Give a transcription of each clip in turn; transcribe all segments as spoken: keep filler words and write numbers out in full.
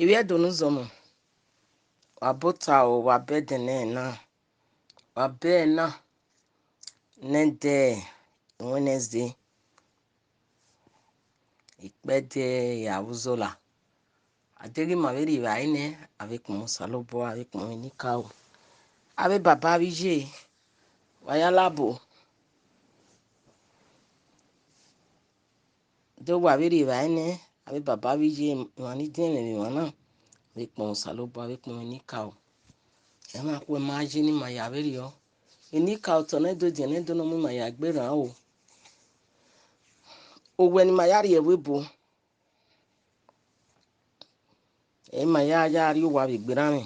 Ivbi Ẹdo ne uzọmọ, wa bọ ota o, wa bọ ẹdẹnẹrẹ na, wa bọ ẹre na ne ẹdẹ Wednesday, ikpẹdẹ aro uzola. A deghẹ ima vbe rri evbare nẹ, a vbe kpọnmwẹ Osanobua, a vbe kpọnmwẹ enikaro, avbe baba vbe iye, wa ya labo. Do wa vbe rri evbare nẹ, avbe baba vbe iye, emwa ni diẹnmwẹ vbe emwa na, vbe kpọnmwẹ Osanobua, vbe kpọnmwẹ enikaro. Ẹmwẹ akhuẹ ma ye ne ima ya vberriọ. Enikaro otọ ne do diẹn ne do ne ọ mu ima ya gbe rran o. Owẹ ne ima ya rrie ẹvbo ebo, ẹ i ma ya ya rrie owa vbe egbe erha mwẹ.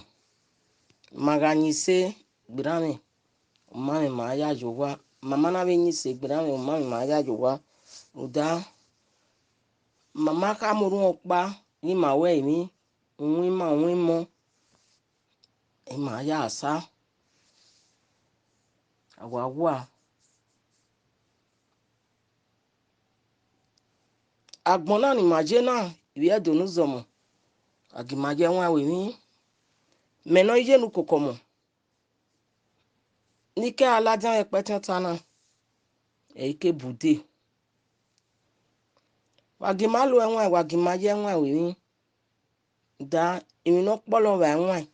Ma gha yin ise egbe erha mwẹ, ọ ma mwẹ ma ya ye owa. Ma ma na vbe yin ise egbe erha mwẹ, ọ ma mwẹ ma ya ye owa. Rhunmwuda, ma ma khama orhuọn ọkpa ghe ima ru ẹrinmwi, uhunmwu ima, uhunmwu imọ, ima ya sa. A wa wa. Agbọn na ne ima ye na, ivbi Ẹdo ne uzọmọ, a gi ima ye ẹwaẹn ru emwi. Mẹ ne ọ ye ne ukoko ọmọ, ne I ke a ladian vbe ẹkpẹtin ọta na, ẹ i ke bu dee. Wa gi ima lo ẹwaẹn, wa gi ima ye ẹwaẹn ru emwi. Da emwi ne ọ kpọlọ vbe ẹwaẹn,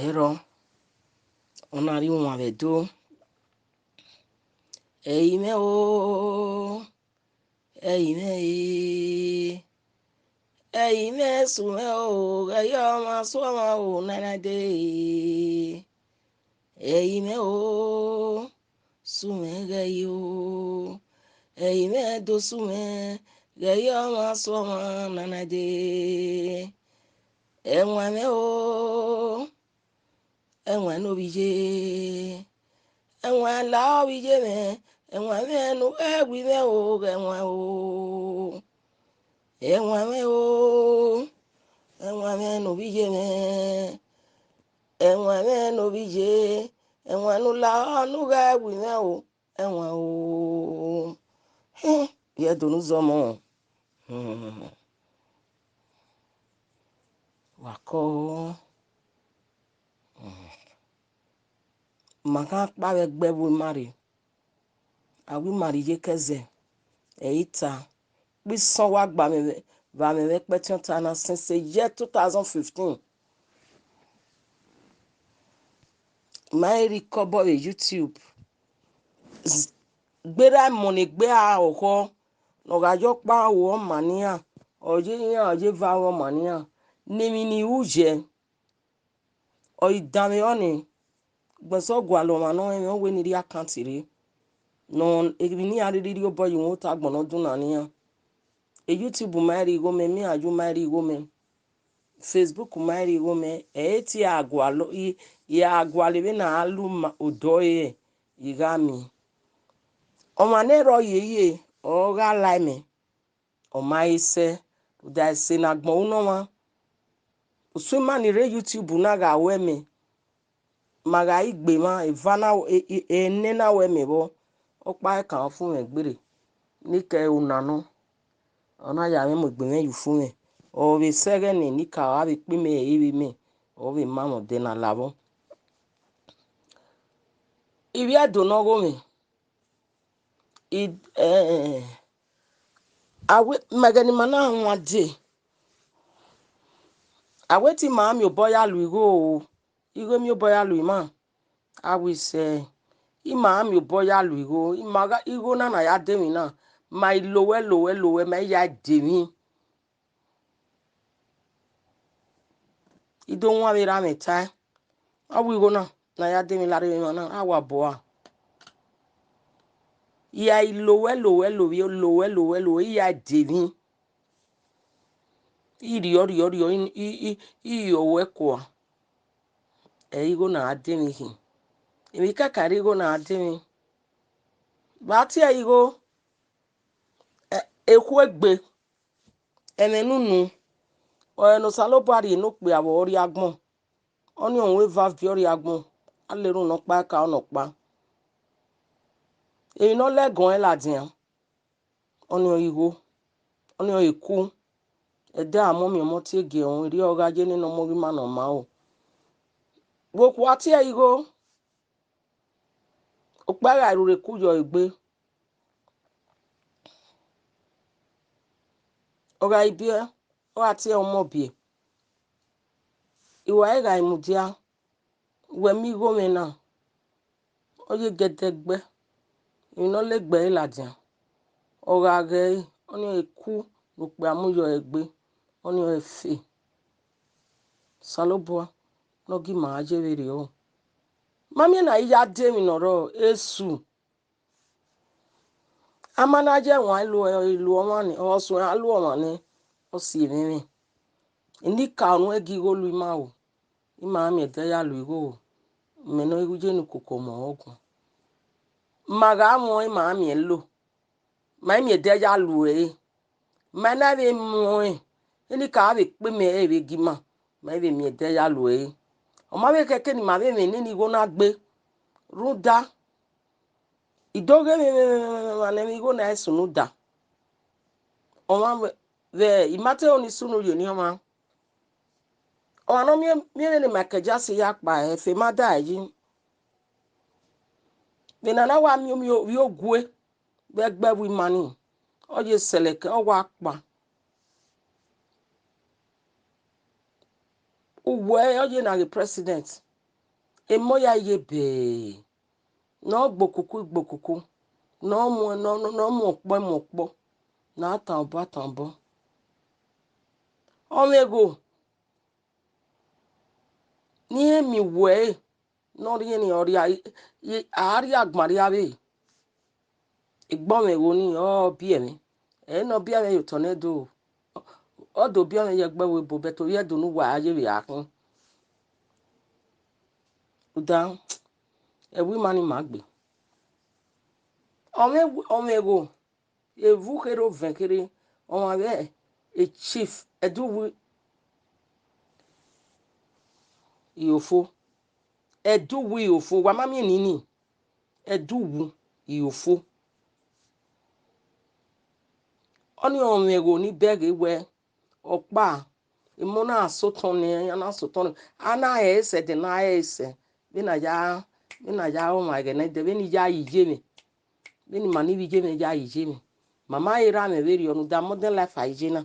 ẹrọ, ọ na rhie uwan vbe Ẹdo. Ẹ i mwẹ o, ẹ i mwẹ e, ẹ i mwẹ sẹ umwẹ o, ghẹ ye ọmwa sẹ ọmwa o, nana dee. Ẹ i mwẹ o, sẹ umwẹ ghẹ ye o, ẹ i mwẹ do sẹ umwẹ, ghẹ ye ọmwa sẹ ọmwa, nana dee. Ẹwaẹn mwẹ o, ẹwaẹn ne ovbi iye, ẹwaẹn la ovbi iye mwẹ, ẹwaẹn mwẹ ne u ghẹ wi mwẹ o, ghẹ ẹwaẹn o. Ẹwaẹn mwẹ o, ẹwaẹn mwẹ ne ovbi iye mwẹ, ẹwaẹn mwẹ ne ovbi iye, ẹwaẹn ne u la ne u ghẹ wi mwẹ o, ẹwaẹn o. Ivbi Ẹdo ne uzọmọ. Hmm. Wa kọ. Hmm. Ma gha kpa vbe ẹgbẹ vbe ima rre. A wi ima rre iyeke ẹzẹ, ẹ i ta. Kpe isọn wa gba mwẹ vbe, vbe amwẹ vbe ẹkpẹtin ọta na since year two thousand fifteen. Ma i rhie ikọbọ vbe YouTube. Z-, gberra emọ ne egbe a ọkhọ, ne ọ gha ye ọkpa ru ọma ne iran, ọ ye iran, ọ ye eva ru ọma ne iran, ne emwi ne I ru yẹ. Ọ i danmwehọ ni, gbẹnsẹ ọ gualọ ọmwa ne ọ rẹn mwẹ, ọ wẹ ne I rhie account rre, ne emwi ne iran rhirhi rhie obọ ye uhunmwu otagbọn ne ọ dunna ne iran. E YouTube ma i rhie igho mẹ, Miayu ma i rhie igho mẹ, Facebook ma i rhie igho mẹ, ẹ i tie a gualọ, I, I a gualọ vbene a lu ma odọ ẹre, I gha miẹn. Ọmwa ne erha ọ ye ye, ọ gha la mẹ, ọ ma i sẹ, rhunmwuda ẹse ne agbọn ru ne ọmwa. Usun ima ni rre YouTube na gha ru ẹmwẹ, ma gha i gbe emwa, eva na, e, e, enẹ na ru ẹmwẹ vbọ, ọkpa ẹkan ọ fu mwẹ gbere, ne I ke ru na nọ, ọ na ya mwẹ mu egbe mwẹ ye ufu mwẹ, ọ vbe sẹ ẹghẹ ne enikaro vbe kpe imẹ ẹre vbe mẹ, ọ vbe ma mwẹ odẹ ne a la vbọ. Ivbi Ẹdo ne ọghomwẹ, I, eh, a wẹ, mẹ ẹghẹ ne ima na wan dee, a wẹ te ima miẹn obọ ya lu igho o, igho miẹn obọ ya lu ima. A wẹ sẹ, ima miẹn obọ ya lu igho, ima gha, igho na ne a ya de emwi na, ma i lowẹ, lowẹ, lowẹ, ma i ya de emwi. I do wan vbe erha mwẹ tae, ọ wẹ igho na ne a ya de emwi la rre emwa na, a wa bọ a. I ya i lowẹ, lowẹ, lowẹ, lowẹ, lowẹ, lowẹ, I ya de emwi. I rriọ, rriọ, rriọ, I, I, I, I rriọ wẹ kua. Ẹ i igho ne a de emwi khin. Emwi kẹkan rre igho ne a de emwi. Vbe a tie igho, ẹ, ekhuegbe, ẹmwẹ nunu, ọre ne Osanobua rhie ne okpia vbe ọ rrie agbọn. Ọnii ọmwa eva viọ rrie agbọn, a lele unu ọkpa ka ọnọkpa. Emwi ne ọ lẹgọẹn ladian, ọnii ọre igho, ọnii ọre eku, Ẹdẹ a mu ọmiọnmwẹ tie gie ẹre, erriọ ọ gha ye nene ọmọ ghi ma ne ọ ma o. Vbe okhuo a tie ẹre igho, okpia gha rhurhu eku yọ egbe. Ọ gha biẹ, ọ gha tie ọmọ biẹ. I wa gha mudia, wẹ miẹn igho mwẹ na, ọ ye gẹdẹgbẹ, emwi ne ọ legbe ẹre ladian. Ọ gha ghẹ ẹre, ọnii eku ne okpia mu yọ egbe, ọnii ọ fe. Osanobua ne ọ gie ima ye vberriọ. Ma miẹn ne a i ya de emwi ne ọ rrọọ, esu. A ma na ye ẹwaẹn lu, lu ọmwa nẹ, ọ suẹn a lu ọmwa nẹ, ọ si emwi mwẹ. Enikaro ne ẹ gie igho lu ima o, ima miẹn ẹdẹ ya lu igho o, mẹ ne ọ ye ne ukoko ọmọ ọguan. Ma gha mwẹ ọnrẹn, ma miẹn lo, ma i miẹn ẹdẹ ya lu ẹre. Ma i na vbe muẹn, enikaro vbe kpe mẹ ẹre vbe gie ima, ma i vbe miẹn ẹdẹ ya lu ẹre. Ọ ma vbe khẹke ne ima vbe mwẹ nene igho na gbe, rhunmwuda, I do ghe mwẹ emwa ne ẹmwẹ igho na i sunu da. Ọmwa vbe, vbe I ma te ho ni sunu ye ne ọmwa. Ọmwa ne ọ miẹn, miẹn vbene Michael Jackson ya kpa ẹfe ma da yi. Vbene a na wa miẹn ovbi ogue vbe ẹgbẹe vbe ima ni, ọ ye sẹlẹkẹ, ọ wa kpa. Uwẹ ọ ye na ghe president, emọ ya ye bẹẹ. Ne ọ gbe okuku, i gbe okuku, ne ọ mu, ne ọ, ne ọ mu ọkpọ, i mu ọkpọ, ne a tan obọ, a tan obọ. Ọmwẹ igho ne irẹn miẹn uwẹ ẹre, ne ọ rhiẹnrhiẹn, ọ rhia, a rhia agbọn rhia vbe. Egbe ọmwẹ igho ni, ọ biẹ mwẹ. Ẹ i nọ biẹ mwẹ ye otọ nẹ do. Ọ do biẹ mwẹ ye ẹgbẹe vbe ebo, but ovbi Ẹdo ne uwa ye vbe a khin. Rhunmwuda, ẹvbo ima ni ma gbe. Ọmwẹ, ọmwẹ igho, evun kherhe ovẹn kherhe, ọmwa vbe e chief, Ẹduwu Ihofo. Ẹduwu Ihofo, wa ma miẹn nini. Ẹduwu Ihofo. Ọnii ọmwẹ igho ni bẹghe wẹ, ọkpa, emọ na sotọ nẹ, a na sotọ nẹ, a na hẹ ẹsẹ, ẹdẹ na hẹ ẹsẹ, vbene a ya, vbene a ya rọmwa ẹghẹ nẹ, ẹdẹ vbene I ya yi ye mwẹ, vbene ima ni vbe iye mwẹ ya yi ye mwẹ, ma ma he ra mwẹ vberriọ, rhunmwuda modern life a i ye na.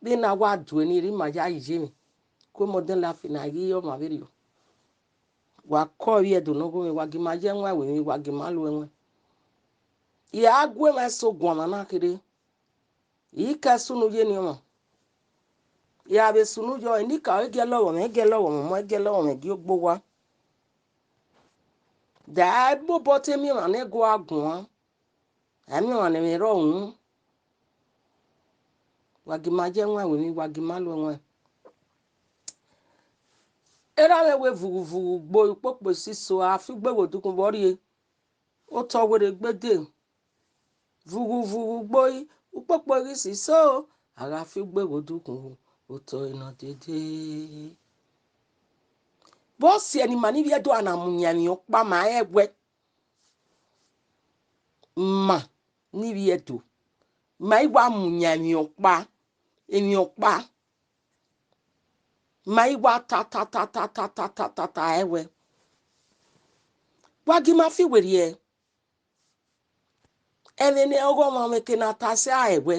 Vbene a wa duẹ ni, erha ima ya yi ye mwẹ, ku modern life na ghi re ọmwa vberriọ. Wa kọ ovbi Ẹdo ne ọ gho mwẹ, wa gie ima ye ẹwaẹn ru emwi, wa gie ima lu ẹwaẹn. I ra gu emwa eso guan mwa na kherhe. I ke sunu ye ne ọmwa. I ra vbe sunu yọ, enikaro i gie lọghọ mwẹ, i gie lọghọ mwẹ ọmọ, i gie lọghọ mwẹ gie ogbe owa. Da a bobọ te miẹn emwa ne ẹguae guan, a miẹn ọmwa ne ẹmwẹ rrọọ unu. Wa gie ima ye ẹwaẹn ru emwi, wa gie ima lu ẹwaẹn. Erha mwẹ wẹ vughuvughu gbe ukpokpo esiso, a fi ugbe vbe odukun vbe ọ rrie, otọ werriegbe dee. Vughuvughu gbe ukpokpo ghi siso, a gha fi ugbe vbe odukun, otọ nọ dede. Vbọsiẹ ne ima ni vbe Ẹdo a na mu yan emwi ọkpa ma rẹn wẹ, ma ni vbe Ẹdo, ma i wa mu yan emwi ọkpa, emwi ọkpa, ma i wa ta ta ta ta ta ta ta ta ta ẹwẹ. Wa gie ima fi werriẹ. Ẹmwẹ ne ọghe ọmwa mwẹ ke na ta sẹ a ẹwẹ.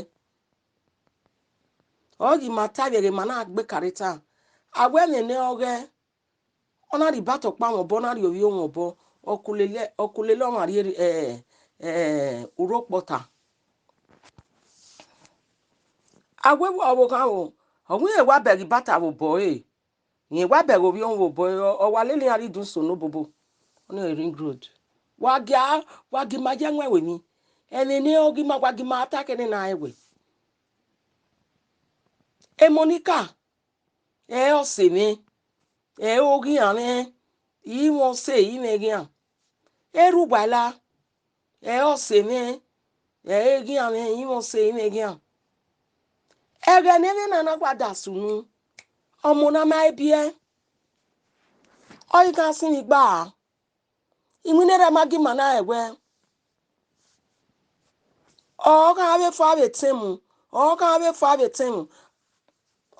Ọ ghi ma ta vbe ẹghẹ ma na gbe kareta. A wẹ ẹmwẹ ne ọghe, ọ na rhie ibatọ ọkpa mwẹ obọ, ọ na rhie ovbi mwẹ obọ, ọ ku lele, ọ ku lele ọmwa rhie, eh, eh, urho kpọta. A wẹ ọvbokhan o, ọ wẹ irẹn wa bẹghe ibatọ vbe obọ ẹre. Rẹn wa bẹghe ovbi ọmwa vbe obọ ẹre, ọ wa lele iran rhie idun so ne obobo. Ọnii ring road. Wa gie, wa gie ima ye ẹwaẹn ru emwi. Ẹmwẹ ne ọ ghi ma, wa gie ima ta kene na rẹn wẹ. Emonika, ẹ i re ọse mwẹ, ẹ i re oghian mwẹ, I mwẹ ọse, I mwẹ eghian. Erha uwa la, ẹ i re ọse mwẹ, ẹ i re eghian mwẹ, I mwẹ ọse, I mwẹ eghian. Ẹghẹ ne ẹmwẹ na na wa da sunu, ọmọ na ma biẹ, ọ i gha sinmwi gba. Iwinna erha ma gie ima na rẹn wẹ, ọ gha vbe fua vbe etẹn mu, ọ gha vbe fua vbe etẹn mwẹ,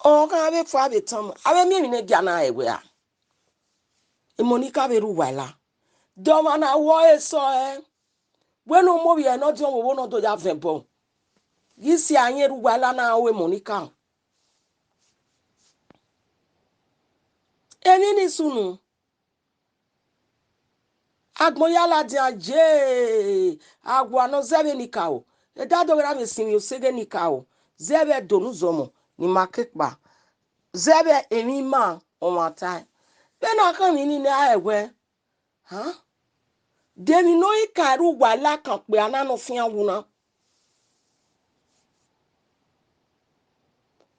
ọ gha vbe fua vbe etẹn mwẹ, avbe miẹn emwi ne gia na rẹn wẹ a. Monica vbe rre uwa la, de ọmwa na wọ ẹre sẹ ọre, wẹ ne ọ mu ovbi ẹre ne ọ diọn vbe obọ ne ọ do ya vẹn ẹbọ, ghi si a rẹn rre uwa la na ru Monica. Emwi ni sunu, agbọn ya ladian ye, awa ne ọ zẹ vbe enikaro, ẹdẹ a do ghe ra vbe sinmwi oseghe enikaro, zẹ vbe Ẹdo ne uzọmọ ne ima ke kpa, zẹ vbe emwi ima ọmwa tae. Vbene a khọn emwi ni ne a rẹn wẹ, de emwi ne ọ i kan rre uwa la kan okpia na ne ọ fian wu na.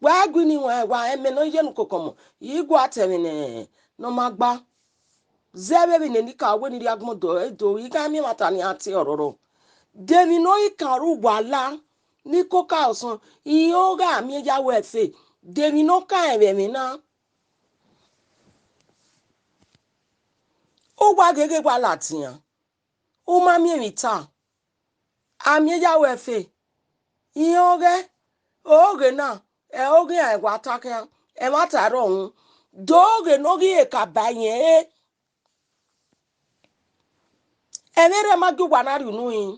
Wa gu ni wan wa ẹmwẹ ne ọ ye ne ukoko ọmọ, I gua ta ẹmwẹ ne ọ ma gba. Zẹ vbe emwi ne enikaro wẹ ne I rhie agbọn do, do, I gha miẹn ẹmwata ne iran tie ọrọrọ. De emwi ne ọ i kan rre uwa la, ne I koko Osọn, irẹn ọ gha miẹn ya wẹ ẹfe, de emwi ne ọ kan rẹn vbe ẹmwẹ na. Uwa gheghe wa ladian, u ma miẹn emwi ta, a miẹn ya wẹ ẹfe, irẹn ọghẹ, oghe na, ẹ oghe iran wa ta khian, ẹmwata rrọọ uhunmwu, do oghe ne ọ ghi he ka ba irẹn ẹre. Ẹmwẹ rẹ ma gie uwa na rhie unu rin.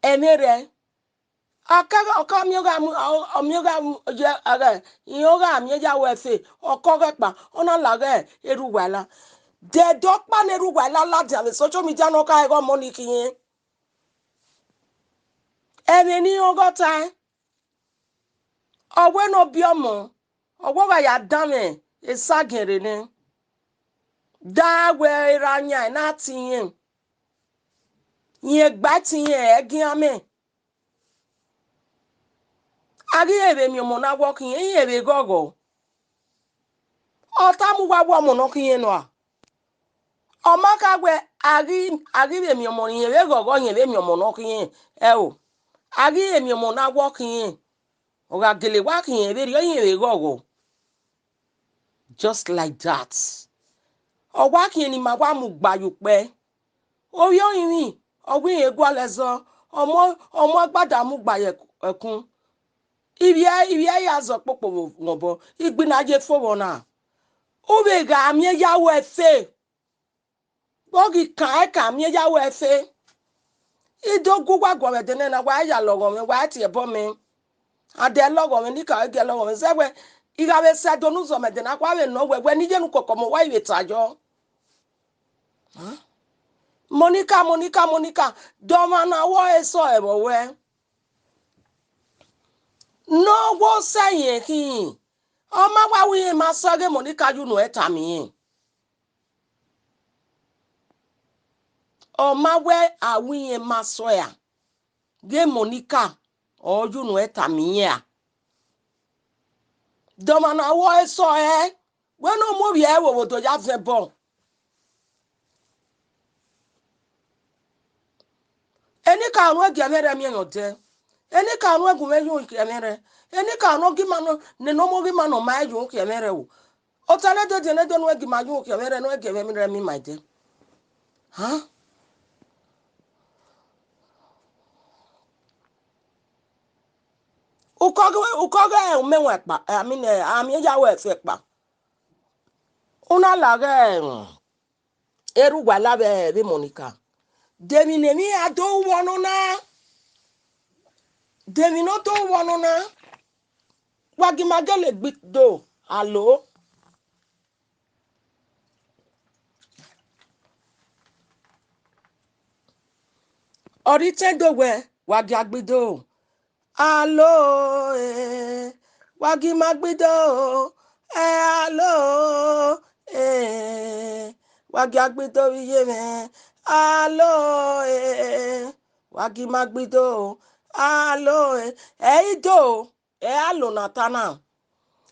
Ẹmwẹ rẹ, ọ ka, ọ ka miẹn gha mu, ọ, ọ miẹn gha mu ye ẹghẹ, irẹn ọ gha miẹn ya wẹ ẹfe, ọ kọ ghẹ kpa, ọ na la ghẹ erha uwa la. De ẹdẹ ọkpa ne erha uwa la ladian vbe social media ne ọ ka ẹghẹ ọmọ ni khian. Ẹmwẹ ne irẹn ọghọ tae, ọ wẹ ne ọ biẹ ọmọ, ọ wẹ ọ gha ya danmwẹ esagiẹn rre nẹ. Da wẹ erha yan ẹre na tie irẹn, rẹn gba tie irẹn ẹgian mẹ. A ghi rẹn vbe miẹn ọmọ ne a wẹ ọ khian, irẹn vbe ghọghọ. Ọ tama uwa wẹ ọmọ ne ọ khian nọ a? Ọ ma kha wẹ a ghi, a ghi vbe miẹn ọmọ ne irẹn vbe ghọghọ, irẹn vbe miẹn ọmọ ne ọ khian, ẹo, a ghi vbe miẹn ọmọ ne a wẹ ọ khian. Ọ gha gele wa khian vberriọ, irẹn vbe ghọghọ. Just like that. Ọ wa khian ne ima wa mu gba ye ukpẹ. Ovbi orinmwi, ọ wẹ irẹn gualọ ẹzọ, ọmọ, ọmọ agbada mu gba ye ẹkun. Ivbi ẹre, ivbi ẹre ya zẹ ọkpokpo vbe obọ, igbinna ye fo vbe ọna. U vbe gha miẹn ya wẹ ẹfe. Vbe ọ ghi kan ẹkan miẹn ya wẹ ẹfe. I do gu uwa guan vbe ẹdẹ nẹ na, wa ya lọghọ mwẹ, wa tie ẹbọ mẹ. A dẹ lọghọ mwẹ, ne I ka gie lọghọ mwẹ. Zẹ wẹ, I gha vbe sẹ Ẹdo ne uzọmọ ẹdẹ na, wa vbe nọ wẹ, wẹ ne I ye ne ukoko ọmọ, wa i vbe ta yọ. Monica, Monica, Monica, de ọmwa na wẹ ọre sẹ ọre vbe ọ wẹ? Ne ọ wẹ ọ sẹ irẹn khin, ọ ma wa wẹ irẹn ma sẹ ọre, Monica ya unu ẹre tama irẹn. Ọ ma wẹ a wẹ irẹn ma sẹ ọre a, ghe Monica, ọ ya unu ẹre tama irẹn a. De ọmwa na wẹ ọre sẹ ọre, wẹ ne ọ mu ovbi ẹre vbe obodo ya vẹn ẹbọ. Enikaro ne ọ gie ẹmwẹ rẹ miẹn mwẹ odẹ, enikaro ne ọ gu mwẹ ye uhunmwu khian ẹmwẹ rẹ, enikaro ne ọ gie ima nọ, ne nọ mu ọghe ima ne ọ ma ye uhunmwu khian ẹmwẹ rẹ o. Ota ne dodiẹn ne do ne ọ gie ima ye uhunmwu khian ẹmwẹ rẹ, ne ọ gie ẹmwẹ rẹ miẹn ima ẹdẹ. Ukọ ghe, ukọ ghe umẹ wan kpa, I mean, eh, a miẹn ya wẹ ẹfe kpa. U na la ghẹ, mm, erha uwa la vbe, vbe Monica. De emwi ne emwi a do ru vbe ọnọna? De emwi ne ọ do ru vbe ọnọna? Wa gie ima gele gbe do, alo. Ọ rhie itẹn do wẹ, wa gie a gbe do. Alo, eh, wa gie ima gbe do, eh, alo, eh, wa gie a gbe do vbe iye mwẹ. Alo, eh, wa gie ima gbe do. Alo, eh, ẹ i do. Ẹ a lo na ta na.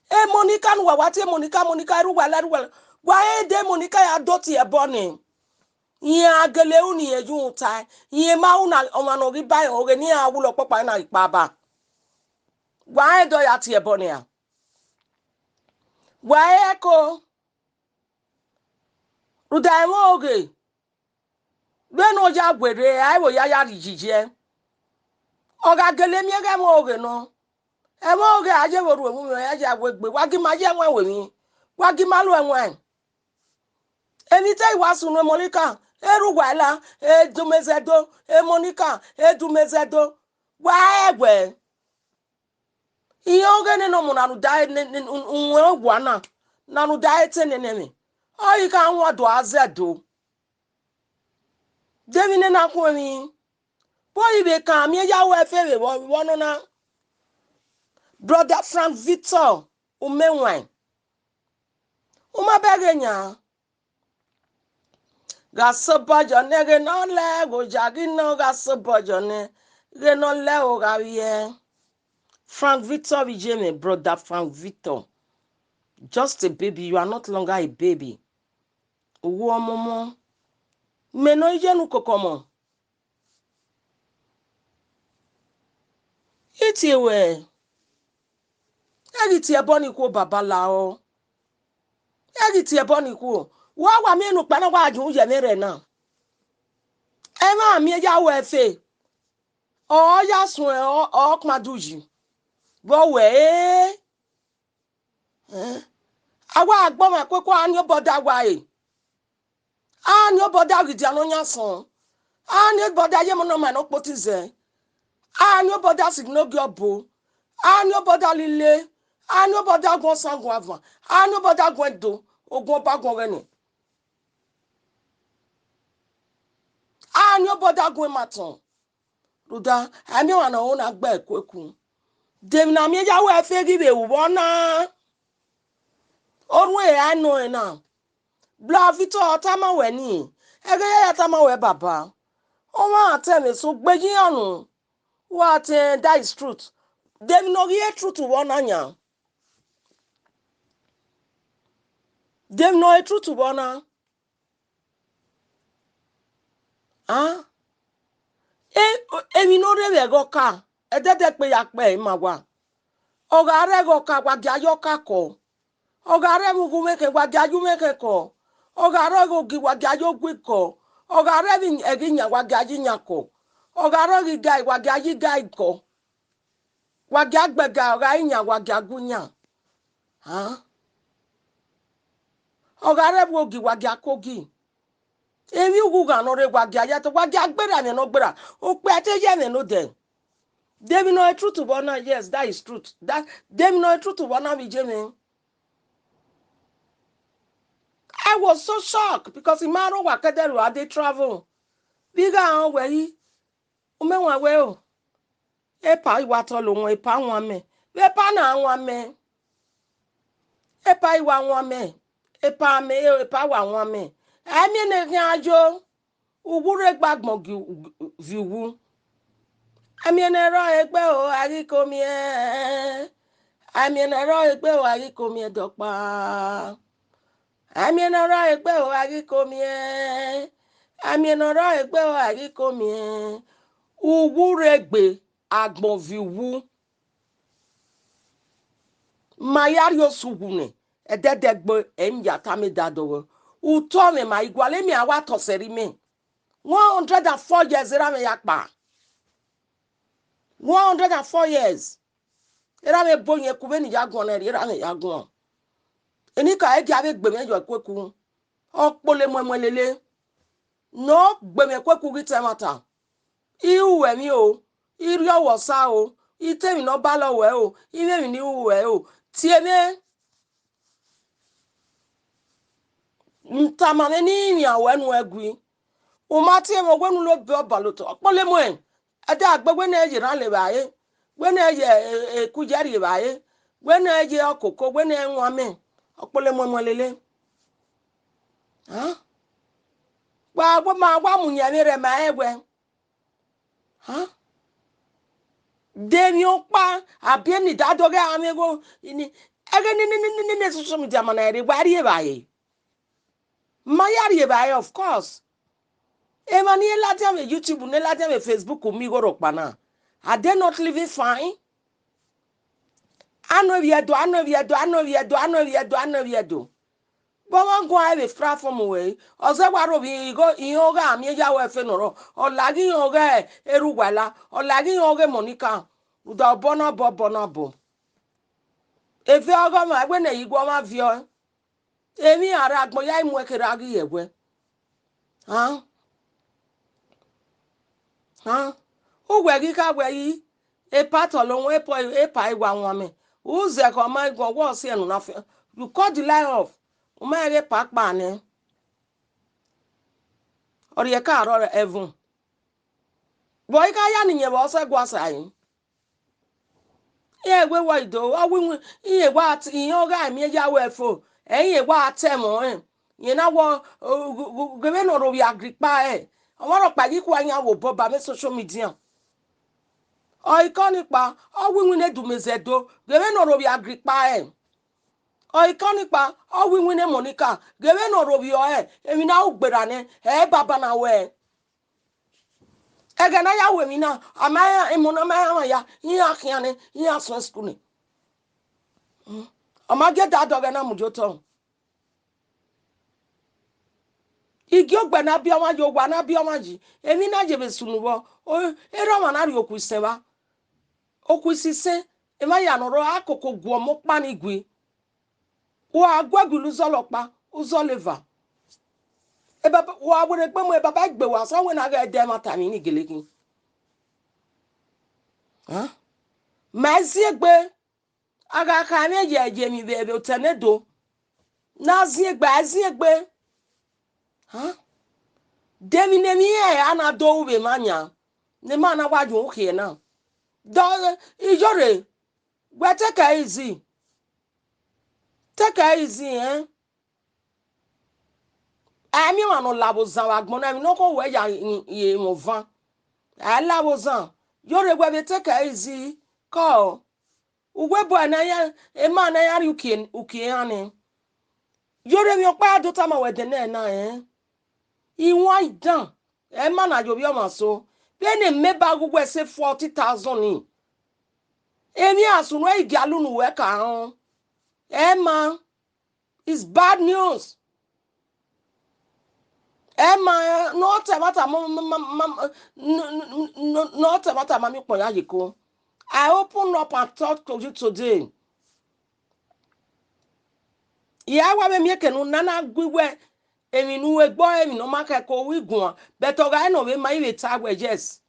E Monica ne uwa wa tie Monica, Monica, erha uwa la, erha uwa la. Wa rẹn de Monica ya do tie ẹbọ nẹ. Irẹn a gele ru ne irẹn ye uhunmwu tae. Irẹn ma ru na, ọmwa ne ọ ghi ba irẹn oghe ne iran wulo ọkpọkpa na ghi kpa ba. Wa rẹn de ọ ya tie ẹbọ nian. Wa rẹn ẹko. Rhunmwuda ẹmwẹ oghe. Vbene ọ ya werriẹ, a i vbe ya ya rhie iyiyi ẹe. Ọ gha gele miẹn ghe ẹmwẹ oghe nọ, ẹmwẹ oghe a ye vbe orhu emwi mwẹ, a ya wegbe, wa gi ma ye ẹwaẹn wẹ emwi, wa gi ma lo ẹwaẹn. Emwi te I wa sunu, Monica, erha uwa la, e du mẹ zẹ do, e Monica, e du mẹ zẹ do, wa rẹn wẹ. Iran ọghe nene ọmọ na ne u da ne, ne, ne, u, u, uwẹ owa na, na ne u da ẹre te nene mwẹ, ọ i gha wan do a zẹ do. De emwi ne na khuẹn emwi? Vbe ọ i vbe kan miẹn ya wẹ fe vbe vbọ, vbọ nọ na? Brother Frank Victor, u mẹ waẹn, u ma bẹghe yan. Gha sẹ obọ yọ nẹ ghe ne ọ lẹ, gho ya ghi nọ, gha sẹ obọ yọ nẹ ghe ne ọ lẹ, o gha vbiẹ. Frank Victor vbe iye mwẹ, brother Frank Victor. Just a baby, you are not longer a baby. Uwu ọmọmọ. Mẹ ne ọ ye ne u koko ọmọ. I tie wẹ, ẹ ghi tie ẹbọ ni khuo baba lahọ. Ẹ ghi tie ẹbọ ni khuo. Wa wa miẹn ne ukpa na wa yu yẹ mwẹ rẹ na. Ẹmwẹ a miẹn ya wẹ fe. Ọ ya suẹn, ọ, ọ kpando yi. Vbe ọ wẹ, ee. Eh? A wa gbe ọmwa kueku, a ni obọ da wa re. A ni obọ da ghi dia ne ọ yan sọn. A ni obọ da ye emọ ne ọ ma ne ọ kpoti zẹ. A ni obọ da sigin ne ogie ọbo. A ni obọ da lile. A ni obọ da guan ọsan guan avan. A ni obọ da guan ẹdo, oguan ọba, guan ọghẹnẹ. A ni obọ da guan imatọn. Rhunmwuda, a miẹn ọmwa ne ọ ho na gbe ẹkueku. De emwi ne a miẹn ya wẹ fe ghi vbe ru vbọ na? Orhu ẹre a nọ ẹn na. Bra Victor, ọ tama wẹ ni, ẹghẹ ya ya tama wẹ baba. Ọmwa a ta ẹmwẹ eso gbe ye iran unu. Wa te, that is truth. De emwi ne ọ ghi e truth vbọ na yan? De emwi ne ọ e truth vbọ na? A? E, emwi ne ọ rre vbe ẹghẹ ọka, ẹdẹdẹ kpe ya kpẹ ima wa. Ọ gha rre ẹghẹ ọka, wa gia ye ọka kọ. Ọ gha rre ẹmwẹ ughumwẹkẹn, wa gia ye umwẹkẹn kọ. Ọ gha rre ẹghẹ ogi, wa gia ye ogi kọ. Ọ gha rre ẹghẹ iyan, wa gia ye iyan kọ. Ọ gha rre ẹghẹ igai, wa gia ye igai kọ. Wa gia gbe ẹga, ọ gha re iyan, wa gia gu iyan. A? Ọ gha rre ẹvbo ogi, wa gia ku ogi. Emwi ughughan ne ọ rre, wa gia ya ẹto, wa gia gberra ẹmwẹ ne ọ gberra. Okpia te ye ẹmwẹ ne odẹ. De emwi ne ọ e truth vbọ na? Yes, that is truth. That, de emwi ne ọ e truth vbọ na vbe iye mwẹ? I was so shocked because I ma rre owa ke ẹdẹ ru a dey travel. Vbe I gha rẹn wẹ i, u mẹ wan wẹ o. Epa i wa tọlọ wọn, epa wan mẹ. Vbe epa na wan mẹ? Epa i wa wan mẹ. Epa mẹ, epa wa wan mẹ. Ẹ miẹn ne khian yo. Uwu rre gbe agbọn viọ uwu. Amiẹn ne ẹrọ egbe o, a ghi ko miẹn. Amiẹn ne ẹrọ egbe o, a ghi ko miẹn dọkpa. Amiẹn ne ẹrọ egbe o, a ghi ko miẹn. Amiẹn ne ẹrọ egbe o, a ghi ko miẹn. Uwu rre gbe agbọn viọ uwu. Ma ya rhie osu wu nẹ, ẹdẹdẹgbe ẹre I ya tama da dọghọ. Utọ mwẹ ma i gualọ, emwi a wa tọ sẹrri mẹ. One hundred and four years erha mwẹ ya kpa. One hundred and four years. Erha mwẹ bo yẹn ku vbene I ya guan na rhie, erha mwẹ ya guan. Enikaro gia vbe gbe mwẹ yọ ẹkueku. Ọ kpolo emuẹmuẹn lele. Ne ọ gbe mwẹ ẹkueku ghi ta ẹmwata. I ru ẹmwẹ o, I rhie ọvbokhan o, I ta emwi ne ọ balọ ruẹ o, I mwẹ emwi ne I ru ruẹ o. Tie mwẹ. Tama mwẹ ne I rinmwian ruẹ ne u ẹgui. U ma tie mwẹ wẹ ne u lo be Ọba lotọ, ọ kpolo emuẹn. Ẹdẹ a gbe wẹ ne ẹ ye erhanla evbare, wẹ ne ẹ ye, e, e, ekuyẹrri evbare, wẹ ne ẹ ye ọkoko, wẹ ne ẹ wan amẹ, ọ kpolo emuẹmuẹn lele. A? Wa, wa ma wa mu yan ẹmwẹ rẹ ma rẹn wẹ. A? De emwi ọkpa, a biẹ ne I da do ghe a mwẹ igho, ni, ẹghẹ ne, ne, ne social media ma na rre, wa rhie evbare. Ma ya rhie evbare, of course. Emwa ni ladian vbe YouTube, ne ladian vbe Facebook, miẹn igho rhọkpa na. Are they not living fine? Anọ vbiẹ do, anọ vbiẹ do, anọ vbiẹ do, anọ vbiẹ do, anọ vbiẹ do. Vbe ọmwa guan vbe platform wẹ, ọ zẹ wa rhovbiẹ igho, iran ọghe Amiẹnyawe ẹfe nọ rrọọ, ọ laghe iran ọghe Erhuvwala, ọ laghe iran ọghe Monica, rhunmwuda ọbọ na bọ, ọbọ na bọ. Eve ọghe ọmwa, wẹ ne ẹ i gu ọmwa viọ, emwi iran rre agbọn ya mu ẹkherha ghi yẹ wẹ. Han? Han? Uwẹ ghi kha wẹ i, epa tọlọ wọn, epa, epa i wa wan mẹ. U zẹ khọ ma iguan, wẹ ọ si ẹre ne u na fian. You cut the line off. U ma rẹn ghe epa kpa nẹ. Ọ rhie ka rrọọ ẹvun. Vbe ọ i gha ya ne iyẹn vbe ọ sẹ gua sa ẹre? Iran wẹ wọ i do, ọ wẹ iwin, iran wa t-, iran ọghe Amiẹnyawe ẹfe, ẹ iran wa ta ẹmwẹ ọnrẹn. Rẹn na wọ, ghe vbene ọ rhovbiẹ Agrikpa rẹn. Ọmwa rhọkpa ghi kua iran vbe obọ ba vbe social media. Ọ i kọ ni kpa, ọ wẹ iwinna Edumezẹdo, ghe vbene ọ rhovbiẹ Agrikpa rẹn. Ọ i kọ ni kpa, ọ wẹ iwinna Monica, ghe vbene ọ rhovbiẹ ọre, emwi na ru gberra nẹ, ẹ baba na wẹ. Ẹghẹ ne a ya ru emwi na, a ma rẹn, emọ na ma rẹn amwa ya, iran khian nẹ, iran suẹn school nẹ. Ọ ma gie da dọghẹ na mudia otọ. Igiọgbẹ ne a biẹ ọmwa yi, owa ne a biẹ ọmwa yi, emwi na ye vbe sunu vbọ, erha ọmwa na rhie okhuo isẹn vba. Okhuo isẹn, emwa ya nọ rrọọ, a koko gu ọmọ ọkpa ni gui. Wa gu ẹguilo uzọla ọkpa, uzọla eva. Ebaba, wa werriegbe mu ebaba egbe wa, sẹ wẹ ne a ghẹ dẹ ẹmwata emwi ni gele khin. Huh? Ma ziengbe, a gha kha mwẹ ye, ye emwi vbe, vbe otọ ne do. Ne a ziengbe, a ziengbe. Huh? De emwi ne emwi rẹn a na do ru vbe emwa yan, ne emwa na wa ye ukhiẹ na. Dọ, iyore, wẹ take it easy. Take it easy, eh? A i miẹn emwa ne ọ lavbo zan vbe agbọn na, emwi ne ọ khọn wẹ ya ye emwa van. A i lavbo zan, iyore wẹ vbe take it easy, kọ. Uwẹ bọ ne a ya, emwa ne a ya rhie uki, uki ehan nẹ. Iyore emwi ọkpa ya do tama wẹ ẹdẹ nẹ na, eh? Iwan idan, ẹ ma na ye ovbi ọmwa so. Vbene mẹ ba ghe uwẹ sẹ forty thousand ni, emwi asunu ẹre I gia la unu wẹ ka rọnmwẹ. Ẹ ma, it's bad news. Ẹ ma, ne ọ ta ẹmwata ma, ma, ma, ma, ne ọ ta ẹmwata ma miẹn ukpọn ya ye eko. I open up and talk to you today. Ya wa vbe miẹn eke ne u na na gu wẹ, emwi ne u gbe, emwi ne ọ ma khẹ ko ru guan, but ọ gha re ne ọ vbe ma, I vbe ta wẹ yes.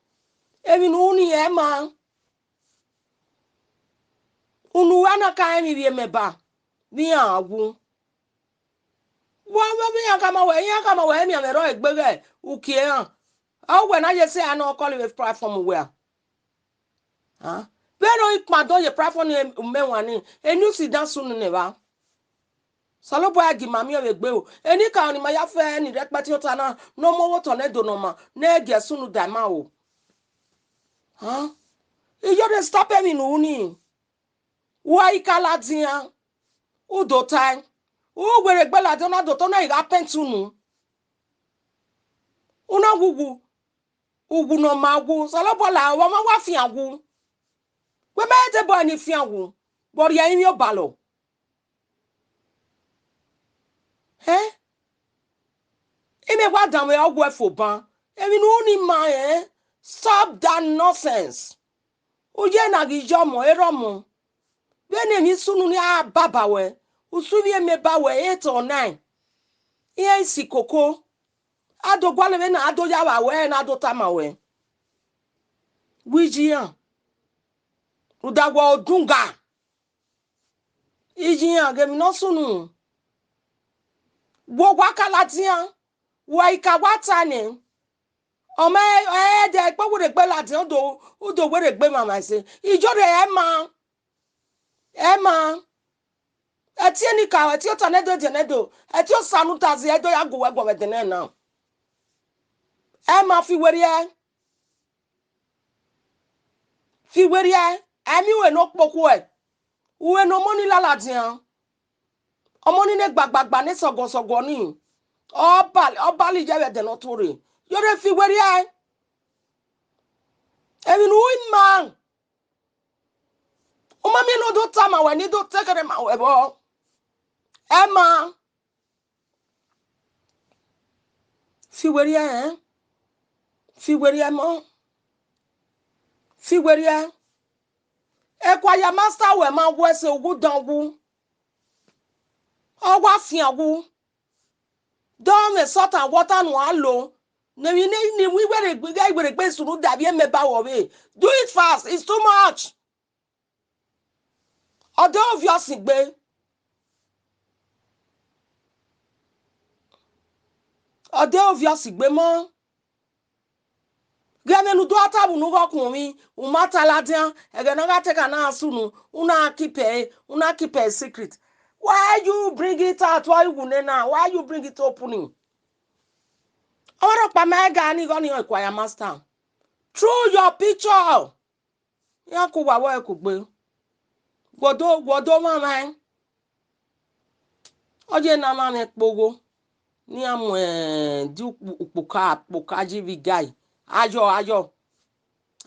Emwi ne u ru ni ẹ ma. Unu wa na ka rẹn emwi vbiẹ mẹ ba, vbe iran wu. Wa vbe iran khama wẹ, iran khama wẹ emianmwẹ rrọọ egbe ghẹ uki eran. A wẹ na ye sẹ a nọ call vbe platform wẹ a. Vbene ọ i kpando ye platform ni, mẹ wan ni, eni usi dan sunu nẹ evba. Osanobua gie ima miẹn vbe egbe o. Enikaro ne ima ya fe ni rẹkpẹti ota na, ne ọ mu ọvbotọ ne do ne ọ ma, ne ẹ gie sunu da ima o. Huh? Iyore, stop emwi ne u ru ni. Wa i ka ladian, u do tae. U werriegbe ladian, u na do ta, u na gha paint unu. U na wu uwu, uwu ne ọ ma wu, Osanobua la, ọ ma wa fian wu. Wẹ mẹ dẹ bọ ni fian wu, vbe ọ rhie ẹrinmwi obalọ. Ẹn? Imẹ wa danmwẹ ọghuẹ fo ban. Emwi ne u ru ni ma rẹn, stop that nonsense. U ye na ghi ye ọmọ, erha ọmọ. Vbene emwi sunu ni a baba wẹ, usu ivbi eme ba wẹ, eight or nine. Iran i si koko. A do gualọ vbene a do ya vba wẹ, ẹre ne a do tama wẹ. Wẹ iye iran. Rhunmwuda wẹ odunga. Iye iran ghe emwi ne ọ sunu. Wẹ wa ka ladian, wa i ka wa ta nẹ. Ọ ma ẹdẹ ẹkpo werriegbe ladian, u do, u do werriegbe mwamwa ẹse. Iyore ẹ ma. Ẹ ma. Ẹtin enikaro, ẹtin ota ne do, ẹdẹ ne do, ẹtin osa ne u ta zẹ, ẹ do ya gu wẹ guọghọ ẹdẹ nẹ na. Ẹ ma fi werriẹ. Fi werriẹ, ẹ miẹn uwẹ ne ọ kpokhuẹ. Uwẹ ne ọmọ ni la ladian. Ọmọ ni ne gbagbagba ne sọguọsọguọ ni. Ọ ba, ọ bali ye vbe ẹdẹ ne ọ tuorre. Iyore fi werriẹ. Emwi ne u ru ima. U ma miẹn ne ọ do tama wẹ, ne I do te kherhe ma wẹ vbọ. Ẹ ma. Fi werriẹ, ẹn? Fi werriẹ mọ. Fi werriẹ. Equaria master wẹ ma wẹ sẹ uwu dan wu. Ọ wa fian wu. Dọ mwẹ salt and water ne uwa lo. Ne emwi ne, ne iwẹ iwere gbe, iwere gbe sunu davbi emẹ ba wẹ ọvbe. Do it fast. It's too much. Ọ de ovbi ọsin gbe. Ọ de ovbi ọsin gbe mọ. Ghẹ vbene u do a ta vbe unu ghe ọkhuọnmwi, u ma ta ladian, ẹghẹ ne ọ gha te ka na sunu, u na keep ẹre, u na keep ẹre secret. Why you bring it out? Why you nena? Why you bring it opening? Ọmwa rhọkpa ma ga ni igho ni ọnrẹn choir master. Through your picture. Iran ku uwa vbọ ẹre kugbe. Wẹ do, wẹ do mwamwa ẹn. Ọ ye ne a ma mwẹ kpogho, ne iran mu, eh, di ukpo-, ukpoka, ukpoka yi vbe igai. Ayọ, ayọ.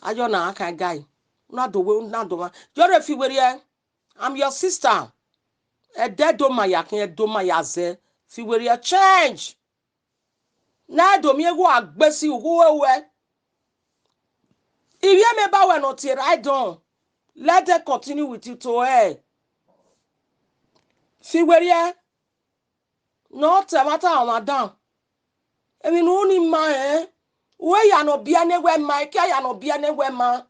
Ayọ na a kan igai. U na do wẹ, u na do mwa. Yọrọ fi werriẹ. I'm your sister. Ẹdẹ do ma ya khian, ẹdẹ do ma ya zẹ. Fi werriẹ change. Na do miẹn igho a gbe si uwu ruẹ. Ivbi emẹ ba wẹ ne ọ tie ra dọn. Let them continue with you to hell. Fi werriẹ. Ne ọ ta ẹmwata ọmwa dan. Emwi ne u ni ma rẹn, u ya ne ọ biẹ ne wẹ ma, I kie ya ne ọ biẹ ne wẹ ma.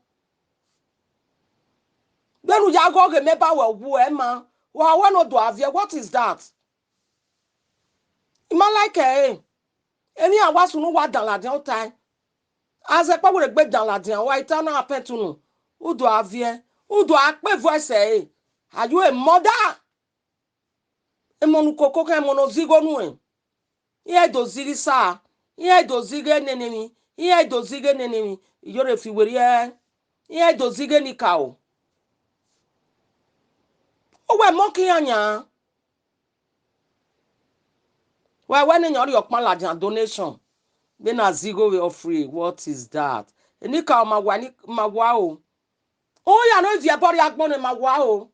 Vbene u ya ghe ọghe mẹ ba wẹ wu ẹ ma, wa wẹ ne ọ do a viẹ, what is that? I ma like ẹre. Emwi iran wa sunu wa dan ladian ọtae. A zẹ kpọwerriegbe dan ladian, wa i ta na happen to unu, u do a viẹ, u do a kpe voice ẹre. Are you a mother? Emọ ne u koko khan, emọ ne ọ zẹ igho nuẹn. Iran do zighi sa, iran do zighi nene emwi, iran do zighi nene emwi, iyore fi werriẹ, iran do zighi ni karo. Uwẹ mọ ke iran yan. Wa wẹ ne yan rhie ọkpan ladian donation. Vbene a zẹ igho vbe offering, what is that? Enikaro ma wa, ni ma wa o. Oya ne ọ viẹ ẹbọ rrie agbọn nẹ ma wa o.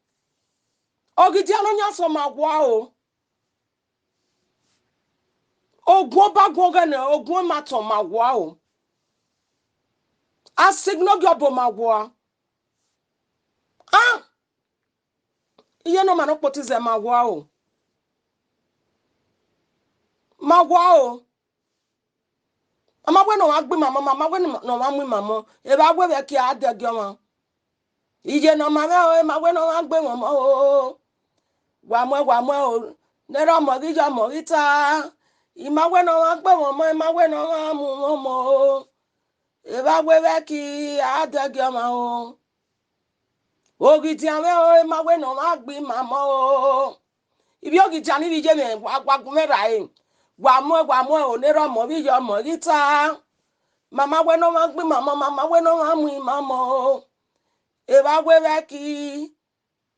Ọghidian ne ọ yan sẹ ma wa o. Ogun ọba gun ọghẹnẹ, ogun imatọn ma wa o. Asign ne ọ gie ọbo ma wa. Ah! Iye ne ọ ma ne ọ kpotọ izẹ ma wa o. Ma wa o. Mama wẹ ne ọmwa gbe imamọ, mama wẹ ne ọmwa mu imamọ. Evba wẹ vbe ẹki a dẹgiẹ ọmwa. Iye ne ọ ma mwẹ o, ima wẹ ne ọmwa gbe mwẹ ọmọ o. Wa muẹn, wa muẹn o, ne erha ọmọ ghi ye ọmọ ghi ta. Ima wẹ ne ọmwa gbe mwẹ ọmọ, ima wẹ ne ọmwa mu mwẹ ọmọ o. Evba wẹ vbe ẹki a dẹgiẹ ọmwa o. Oghidian mwẹ o, ima wẹ ne ọmwa gbe imamọ o. Ivbi oghidian ni vbe iye mwẹ, wa, wa gu mwẹ ra ẹre. Wa muẹn, wa muẹn o, ne erha ọmọ vbe iye ọmọ ghi ta. Mama wẹ ne ọmwa gbe imamọ, mama wẹ ne ọmwa mu imamọ o. Evba wẹ vbe ẹki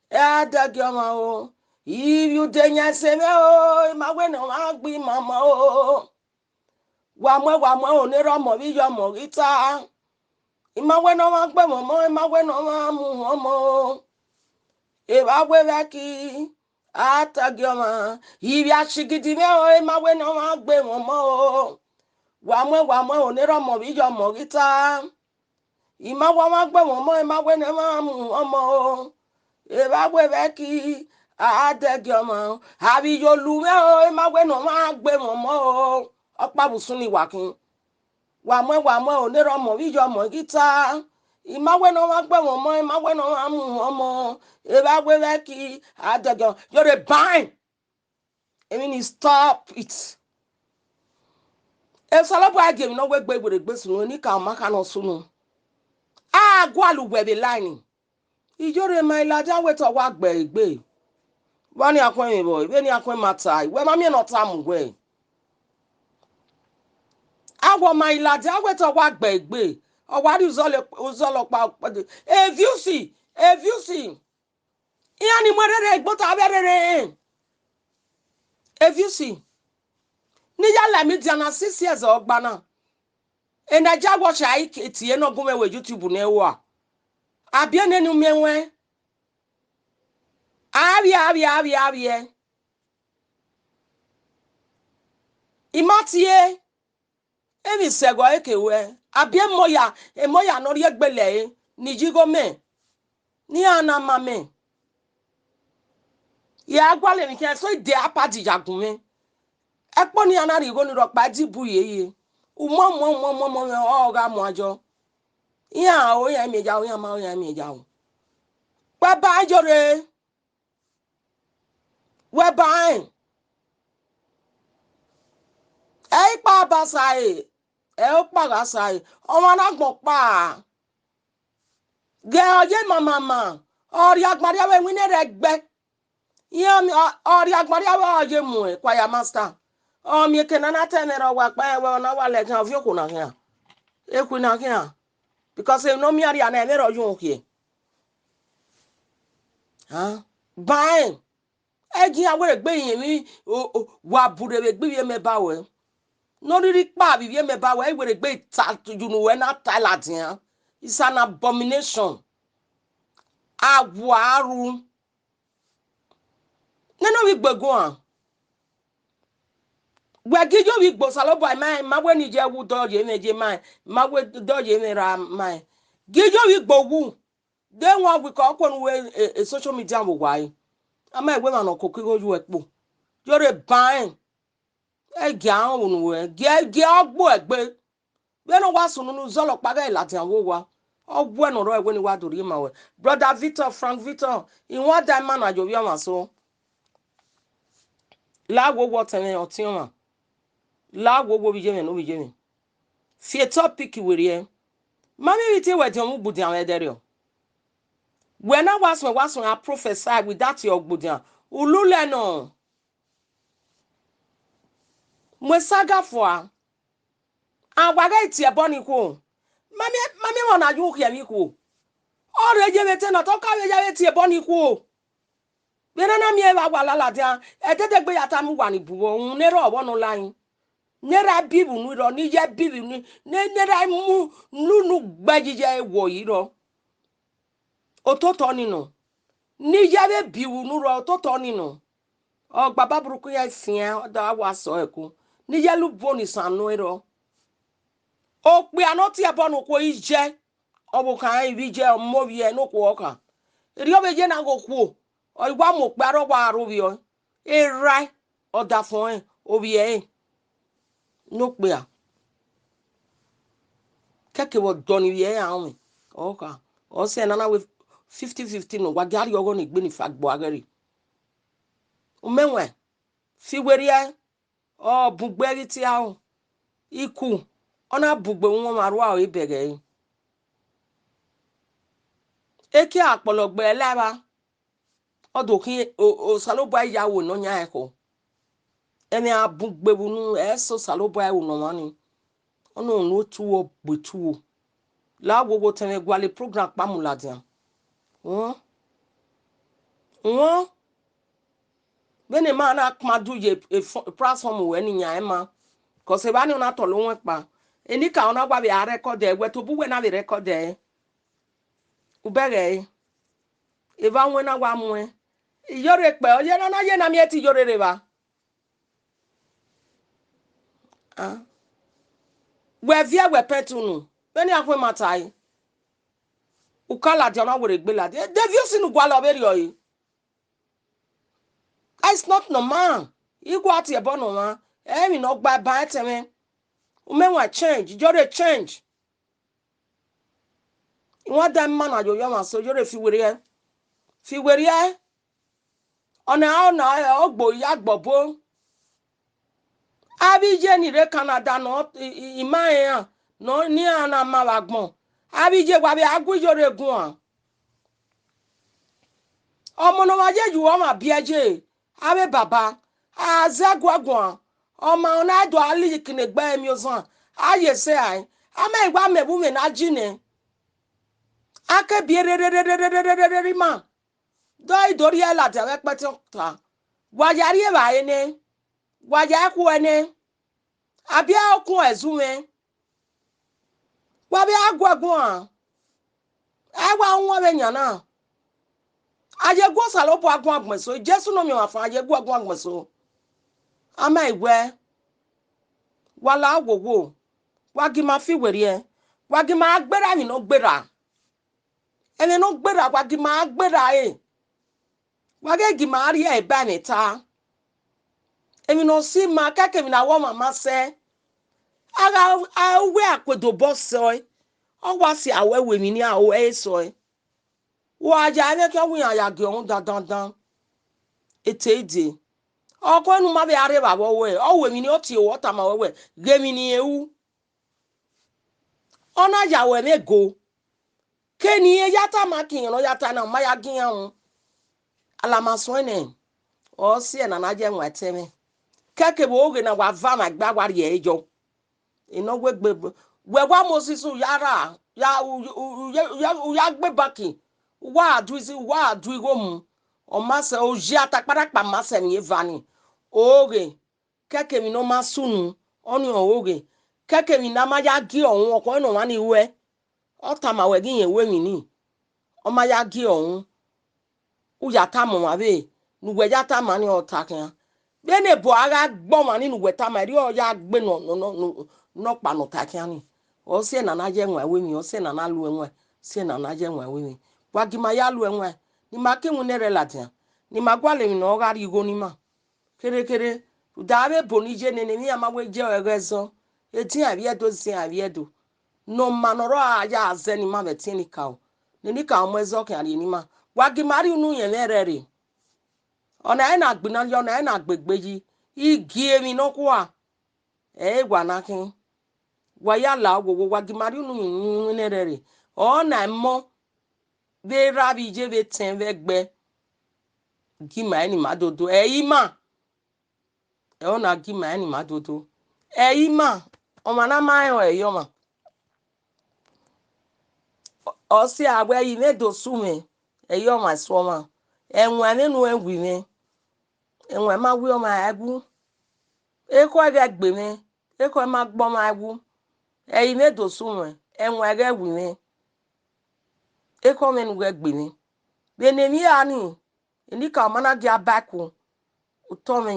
a dẹgiẹ ọmwa o. Ivbi ude yan ẹse mwẹ o, ima wẹ ne ọmwa gbe imamọ o. Wa muẹn, wa muẹn o, ne erha ọmọ vbe iye ọmọ ghi ta. Ima wẹ ne ọmwa gbe mwẹ ọmọ, ima wẹ ne ọmwa mu mwẹ ọmọ o. Evba wẹ vbe ẹki a dẹgiẹ ọmwa. Ivbi asigidi mwẹ o, ima wẹ ne ọmwa gbe mwẹ ọmọ o. Wa muẹn, wa muẹn o, ne erha ọmọ vbe iye ọmọ ghi ta. Ima wẹ ọmwa gbe mwẹ ọmọ, ima wẹ ne ọmwa mu mwẹ ọmọ o. Evba wẹ vbe ẹki a dẹgiẹ ọmwa. Avbe iye olu mwẹ o, ima wẹ ne ọmwa gbe mwẹ ọmọ o. Ọkpa vbe usun ni wa khin. Wa muẹn, wa muẹn o, ne erha ọmọ vbe iye ọmọ ghi ta. Ima wẹ ne ọmwa gbe mwẹ ọmọ, ima wẹ ne ọmwa mu mwẹ ọmọ. Evba wẹ vbe ẹki a dẹgiẹ ọmwa. Yore ban. Emwi ni, stop it. Osanobua gie emwi ne ọ wegbe werriegbe sunu, enikaro ma kha nọ sunu. A gualọ uwẹ vbe line. Iyore, ma i ladian wẹ te ọ wa gbe ẹre egbe. Vbọ nian khuẹn mwẹ vbọ, vbenian khuẹn ma tae, wẹ ma miẹn ne ọ tama uwẹ. Awọ ma i ladian wẹ te ọ wa gbe ẹre egbe. Ọ wa rhie uzọla, uzọla ọkpa, eviusi, eviusi. Iran ni mu ẹrherhe egbe ota vbe ẹrherhe rẹn. Eviusi. Ne I ya la media na six years ọgba na. Enaija wọcha i ke tie ne ọ gu mwẹ vbe YouTube nẹ rua. A biẹ nene umiẹn ruẹn. A vbiẹ, a vbiẹ, a vbiẹ, a vbiẹ. I ma tie. Emwi sẹ ẹghẹ ọre ke ruẹ, abi emọ ya, emọ ya ne ọ rhie egbe lẹ ẹre, ni yi igho mẹ, ne iran na ma mẹ. Ya gualọ emwi khian, so ide apadi ya gun mwẹ. Ẹkpo ne iran na rhie igho ni rhọkpa, ẹdẹ ibu ye ye. Umọ, umọ, umọ, umọ, umọ mwẹ, ọ gha muan yọ. Iran ro iran miẹn ya ro, iran ma ro iran miẹn ya ro. Wẹ ba ẹn yore. Wẹ ba ẹn. Ẹ i kpa ba sa ẹre, ẹ i kpa gha sa ẹre. Ọmwa na gbọn kpa. Ghẹ ọ ye mamama, ọ rhie agbọn rhie avbe iwinna rẹ gbe. Iran miẹn, ọ, ọ rhie agbọn rhie avbe ọ ye mu choir master. Ọ miẹn eke ne a na ta ẹmwẹ rre, ọ wa kpa ẹn wẹ, ọ na wa lẹ khian, ọ viọ okhuo na khian. Ekhue na khian. Because emwi ne ọ miẹn rria na, ẹmwẹ rre ọ ye uhunmwu khiẹ. Ba ẹn. Ẹgian wẹ rhie egbe rẹn emwi, o, o, wa bu rre vbe egbe ivbi mẹ ba ruẹ. Ne ọ rhirhi kpa vbe ivbi mẹ ba ruẹ, wẹ rhie egbe ta ye unu ruẹ na ta ladian. It's an abomination. A wa ru. Nene ovbi igbo guan. Wẹ gie ovbi igbo, Osanobua, ima, ima wẹ ne I ye wu dọ ye mwẹ ye ma, ima wẹ dọ ye mwẹ ra ma. Gie ovbi igbo wu. De wan wẹ ke ọ kue ne uwẹ, e, e social media vbe owa ẹre. A ma wẹ emwa ne ọ koko igho ye uẹ kpo. Yore ba ẹn. Ẹ gie a rọnmwẹ unu ruẹ, gie, gie ọ gbe uẹ gbe. Vbene ọ wa sunu ne u zọlọ ọkpa ghẹ ladian vbe owa. Ọ wẹ ne ọ rrọọ wẹ ne I wa do rhie ma ruẹ. Brother Victor, Frank Victor, I wan da ima na ye ovbi ọmwa so. La wo wo ọtẹn mwẹ, ọtẹn ọmwa. La wo wo vbe iye mwẹ ne ovbi iye mwẹ. Fi topic werriẹ. Ma miẹn vbe te wẹ diọn mu gbudian mwẹ ẹdẹrriọ. Wẹ na wa suẹn, wa suẹn a prophesy without your gbudian. Ululẹ nọ. Mu esaga fua. A wa ghẹ tie ẹbọ ni khuo. Ma miẹn, ma miẹn emwa na ye ukhiẹmwẹ ikhuo. Ọ rre ye vbe te nọ, te ọ ka vbe ya vbe tie ẹbọ ni khuo. Vbene a na miẹn vbe a wa la ladian, ẹdẹdẹgbe ya tama uwa ni bu vbe uhunmwu ne erha ọvbọ ne ọ la rin. Ne erha biẹ ivbi unu rrọọ, ne iye biẹ ivbi unu, ne, ne erha mu ne unu gbe yi ye ẹre wọ yi rrọọ. Ototọ ni nọ. Ne iye vbe biẹ ivbi unu rrọọ, ototọ ni nọ. Ọ gba Baibol khin ya fian, ọ da wa sẹ ọre ẹko. Ne iye lu bo ni san nọ rrọọ. Okpia ne ọ tie ẹbọ ne okhuo iye, ọvbokhan rẹn ivbi iye, ọ mu ovbi ẹre ne okhuo ọkhan. Erriọ vbe iye na ghe okhuo, ọ i wa mu okpia rre, ọ wa ro ovbi ẹre. Erha ọdafẹn ọnrẹn, ovbi ẹre ne okpia. Kẹkẹ vbe ọdọ ni ivbi ẹre ra mwẹ, ọ kha, ọ sẹ nana wẹ fifty fifty nọ, wa gie a rhie ọghọ ni gbe ni fa gbe uwa ghẹ rre. U mẹ wẹ, fi werriẹ, ọ bun gbe ghi tie aro, iku, ọ na bun gbe uhunmwu ọmwa rua ọre bẹghe ẹre. Ekia kpọlọ gbe ẹla evba, ọ do khin o, Osanobua ya ru ne ọ yan ẹkhọ. Ẹmwẹ a bun gbe vbe unu, ẹ sẹ Osanobua ru ne ọmwa ni. Ọ nọ ne otu ọ gbe tuo. La wo wo tẹmwẹ gualọ program kpa mu ladian. Uhun. Uhun. Vbene ima na kpama du ye e fo-, platform ruẹ ni yan ima. Cause evba ni ọ na tọlọ uwẹn kpa. Enikaro na wa vbe a record ẹre, wẹ tobọ uwẹ na vbe record ẹre. U bẹghe ẹre. Evba wẹn na wa muẹn. Iyore kpẹ, ọ ye na na ye na miẹn te iyore rre evba. Ah. Wẹ viẹ wẹ pẹnti unu, vbene a khuẹn ma tae. U ka ladian, ọ na werriẹ egbe ladian. De views ne u gualọ vberriọ re? It's not normal. I gua tie ẹbọ ne ọmwa, ẹ i emwi ne ọ gba ba ẹtẹn mwẹ. U mẹ wan change, iyore change. I wan da ima na ye ovbi ọmwa so, iyore fi werriẹ. Fi werriẹ. Ọna, ọna, ogbo ya gbọbo. Avbe iye ni rre Canada nọ, i, i, ima rẹn iran, nọ, ne iran na ma vbe agbọn. Avbe iye wa vbe a gu iyore guan. Ọmọ ne ọmwa ye ye ọmwa biẹ ye, avbe baba, a zẹ guan guan. Ọma ọna do a liki ne egbe ẹre miẹn ozan, a ye sẹ rae, a ma i wa mẹ vbe umẹ ne a ji nẹ. A ke biẹ rerererererererere ima. Dọ i do rhie ladian vbe ẹkpẹti ọta. Wa ya rhie evbare nẹ. Wa ya khu ẹnẹ. A biẹ okun ẹzumwẹ. Wa vbe a gu ẹguan. A i wa huẹn vbe yan na. A ye gu Osanobua guan gbẹn so. Jesu ne ọ miẹn ọmwa fan, a ye gu ẹguan gbẹn so. A ma i wẹ. Wa la wowo. Wa gi ima fi werriẹ, wa gi ima gberra emwi ne ọ gberra. Ẹmwẹ ne ọ gberra, wa gi ima gberra ẹre. Wa ghẹ gi ima rhie eba ẹmwẹ ta. Emwi ne ọ si ima, kẹkẹ emwi ne a wẹ ọmwa ma sẹ. A gha a wẹ a ku do obọ sẹ ọe, ọ wa si a wẹ emwi ni a ru ẹre sẹ ọe. Wa ya ẹmwẹ khian wẹ iran ya gie ọmwa dandandan. Ete ide. Ọ kue ne u ma vbe a rre vbe avbe ọvbokhan, ọ ru emwi ni ọ tie ruẹ, ọ tama ruẹ wẹ, ghe emwi ne irẹn ru. Ọ na ya ruẹ vbe ego. Ke ne irẹn ya tama ke irẹn ne ọ ya ta na, u ma ya gie iran ru. Alama suẹn nẹ, ọ si ẹe ne a na ye ẹwaẹn ẹtẹ mwẹ. Kẹkẹ vbe oghe ne a wa va mwẹ egbe, a wa rhie ẹre yọ. Enọ wegbe, wẹ wa Mosis, u ya rra, ya, u, u, u, u ya, u ya gbe baki, u wa du isi, u wa du igho mu. Ọ ma sẹ, oyi atakparakpa ma sẹ emwi eva ni. Oghe, kẹkẹ emwi ne ọ ma sunu, ọnii ọre oghe. Kẹkẹ emwi ne a ma ya gie ọmwa, ọkhọ ne ọmwa ni ruẹ, ọ tama ruẹ ghi rẹn ru emwi ni, ọ ma ya gie ọmwa. U ya tama ọmwa vbe ne uwẹ ya tama ni, ọ ta khian. Vbene ebo a gha gbe ọmwa ni ne uwẹ tama, erriọ ọ ya gbe nọ, nọ, nọ, nọ, nọkpa ne ọ ta khian ni. Ọ si ẹe ne a na ye ẹwaẹn ru emwi, ọ si ẹe ne a na lu ẹwaẹn, si ẹe ne a na ye ẹwaẹn ru emwi. Wa gi ima ya lu ẹwaẹn, ne ima ke iwinna ẹre ladian, ne ima gualọ emwi ne ọ gha rrie igho ne ima. Kherhe kherhe, rhunmwuda avbe ebo ni ye nene emwi iran ma wẹ ye ẹre ẹghẹ zọ, edian ivbi Ẹdo, edian ivbi Ẹdo. Ne ọ ma ne ọ rrọọ a ya zẹ ne ima vbe ẹtin enikaro, ne enikaro mu ẹzọ khian rrie ne ima. Wa gi ima rhie unu yẹn mwẹ rẹrẹ. Ọna ẹre na gbe na ye, ọna ẹre na gbe egbe yi, I gie emwi nọkhua, ẹ i re wa na khin. Wa ya la owowo, wa gi ima rhie unu yẹn mwẹ rẹrẹ. Ọna emọ vbe rra vbe iye vbe etẹn vbe ẹgbẹ, gi ima ẹre ne ima dodo, ẹ i re ima. Ẹ i re ọna gi ima ẹre ne ima dodo. Ẹ i re ima, ọmwa ne a ma rẹn ọre, ẹ i re ọmwa. Ọ si a wẹ, ẹre I mwẹ do sẹ mwẹ, ẹ i re ọmwa eso ọmwa. Ẹwaẹn mwẹ ne u rẹn wi mwẹ, ẹwaẹn ma wi ọmwa ẹwu. Ekhọe ghẹ gbe mwẹ, ekhọe ma gbe ọmwa ẹwu. Ẹre I mwẹ do sẹ mwẹ, ẹwaẹn ghẹ wi mwẹ. Ekhọe mwẹ ne u ghẹ gbe mwẹ. Vbene emwi ra ni, enikaro ma na gia ba ẹku, otọ mwẹ,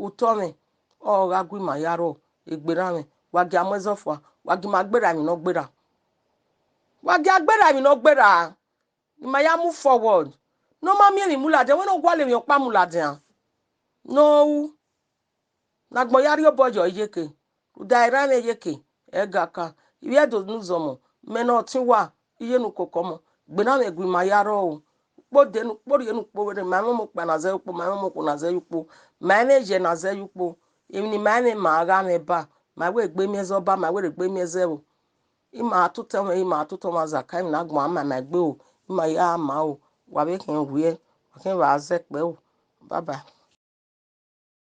otọ mwẹ, ọ gha gu ima ya rrọọ, egbe erha mwẹ, wa gia mu ẹzọ fua, wa gi ima gberra emwi ne ọ gberra. Wa gia gberra emwi ne ọ gberra, ne ima ya move forward. Ne ọ ma miẹn emwi mu ladian, wẹ ne ọ gualọ emwi ọkpa mu ladian. Ne ọ ru, ne agbọn ya rhie obọ yọ iyeke, rhunmwuda erha mwẹ iyeke, ẹga ka, ivbi Ẹdo ne u zọmọ, mẹ ne ọtẹn uwa, iye ne u koko ọmọ, egbe erha mwẹ gu ima ya rrọọ o. Ukpo de ne ukpo rhie ne ukpo vberre, ma mwẹ ọmọ okpia ne a zẹ ye ukpo, ma mwẹ ọmọ okhuo ne a zẹ ye ukpo, ma mwẹ iyẹ ne a zẹ ye ukpo, emwi ne ima mwẹ ma gha mwẹ ba, ma wẹ egbe miẹn zẹ ọba, ma wẹ egbe miẹn zẹ ẹvbo. Ima tota mwẹ, ima tota ọmwa zaka, emwi ne agbọn ma ma egbe o, ima ya ma o, wa vbe khian wiẹ, wa khian vbe a zẹ kpẹ o. Bye bye.